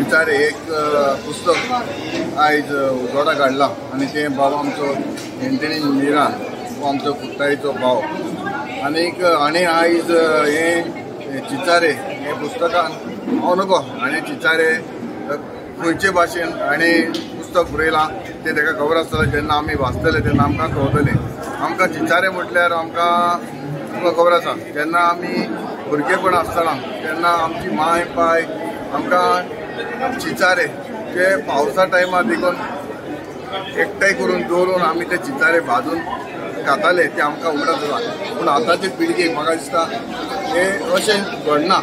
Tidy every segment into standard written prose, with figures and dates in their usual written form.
चिचारे एक पुस्तक आयज उजवाडाक हाडलां आनी तें बाबा आमचो एंथनी मिरांद हो आमचो कुट्टाईचो भाव आनीक हाणें आयज हें चिचारे हें पुस्तकान हांव नको हाणें चिचारे खंयचे भाशेन हाणें पुस्तक बरयलां तें ताका खबर आसतलें. जेन्ना आमी वाचतले तेन्ना आमकां कळटलें. आमकां चिचारे म्हटल्यार आमकां तुमकां खबर आसा, जेन्ना आमी भुरगेपण आसतना तेन्ना आमची माय पाय आमकां चिचारे ते पावसा टायमार देखून एकठांय करून दवरून आमी ते चिचारे भाजून खाताले, ते आमकां उगडास जाता. पूण आतांचे पिळगेक म्हाका दिसता हें अशें घडना.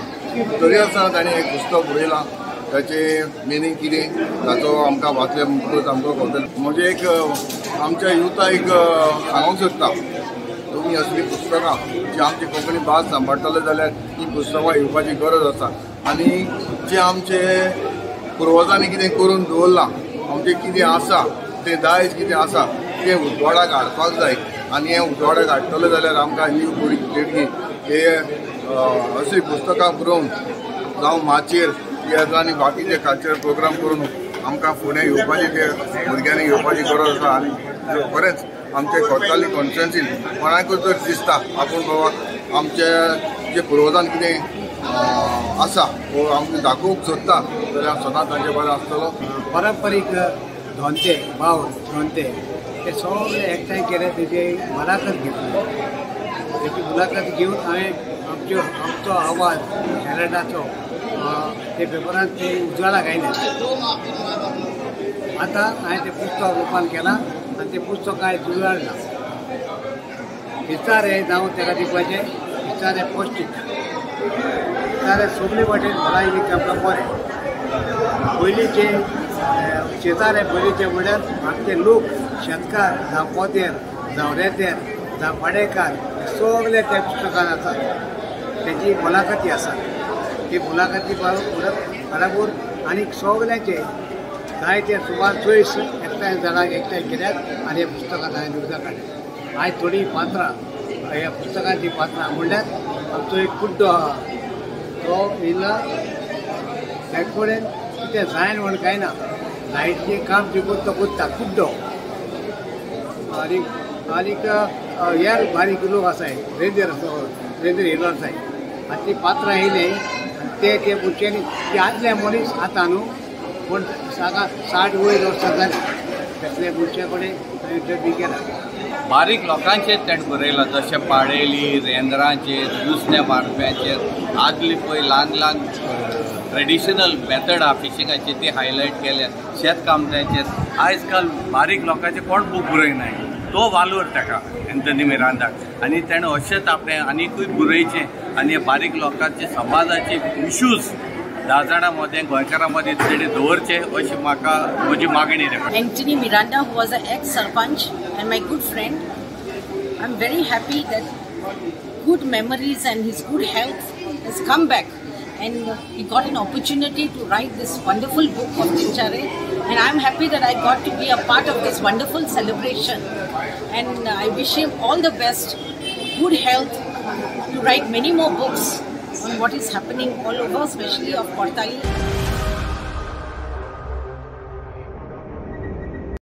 तरी आसतना ताणें एक पुस्तक बरयलां, ताचें मिनींग कितें ताचो आमकां वाचले म्हणटकच आमकां कळटलें. म्हणजे एक आमच्या युथा एक सांगूंक सोदता, तुमी असलीं पुस्तकां जी आमची कोंकणी भास सांबाळटले जाल्यार हीं पुस्तकां येवपाची गरज आसा. आनी जे आमचे पुर्वजांनी कितें करून दवरलां, आमचें कितें आसा तें दायज कितें आसा तें उजवाडाक हाडपाक जाय. आनी हें उजवाडाक हाडटले जाल्यार आमकां ही पिळगी हे असलीं पुस्तकां बरोवन जावं माचयेर तियात्र आनी बाकीचे कल्चरल प्रोग्राम करून आमकां फुडें येवपाची ते भुरग्यांनी येवपाची गरज आसा. आनी खरेंच आमचे कोर्ताली कॉन्स्टिट्युएन्सीन कोणाकूच जर दिसता आपूण बाबा आमचे जे पुर्वजान कितें आसा वो आमकां दाखोवंक सोदता जाल्यार हांव सदांच तांचे बरें आसतलो. पारंपरीक धोंते बावल धोंते ते सगळे एकठांय केले, तेजी मुलाखत घेतली. तेची मुलाखत घेवन हांवें आमच्यो आमचो आवाज हेरल्डाचो ते पेपरान ते उजवाडाक आयले. आतां हांवें तें पुस्तक ओपन केलां आनी तें पुस्तक आयज उजवाडलां. विचार हे जावं ताका दिवपाचें, विचार हे पौश्टीक, विचार सगळे वाटेन भलायकी आमकां बरें. पयलींचे शेतारे पयलींचे म्हणल्यार आमचे लोक शेतकार जावं पोतेर जावं रेंदेर जावं पाडेकार सगळे त्या पुस्तकान आसात. तेजी मुलाखती आसात, ती मुलाखती बरोबर आनी सगळ्यांचे जायते सुमार 24 एकठांय जाणांक एकठांय केल्यात आनी ह्या पुस्तकांत हांवें उदक काडलें. आयज थोडीं पात्रां ह्या पुस्तकांचीं पात्रां म्हणल्यार आमचो एक कुड्डो आहा तो येयला ताचे कडेन कितें जायन म्हण कांय ना, लायटीचें काम जिखून तो कोत्ता कुड्डो. आनीक आनीक हेर बारीक लोक आसाय, रेंदेर आसा, रेंदेर येयलो आसाय. आनी ती पात्रां येयले ते ते मनशांनी ते आदले मनीस आतां न्हू पूण 60 वयर वर्सां जालीं तसले मनशा कडेन इंटरव्यू केला. बारीक लोकांचेर तेणें बरयलां, जशें पाडेली, रेंदरांचेर, नुस्तें मारप्यांचेर, आदली पळय ल्हान ल्हान ट्रेडिशनल मेथड आहा फिशिंगाची ती हायलायट केल्या, शेतकामत्यांचेर. आयज काल बारीक लोकांचे कोण बूक बरयनाय, तो वालोर ताका एंथनी मिरांदाक. आनी तेणें अशेंच आपणें आनिकूय बरयचें आनी बारीक लोकांचे समाजाचे इश्यूज 10 जाणां मदें गोंयकारां मदें तेणें दवरचे अशी म्हाका म्हजी मागणी. Anthony Miranda, who was an ex-sarpanch and my good friend, I'm very happy that good memories and his good health has come back and he got an opportunity to write this wonderful book of Chichare, and I'm happy that I got to be a part of this wonderful celebration, and I wish him all the best, good health, to write many more books on what is happening all over, especially of Cortalim.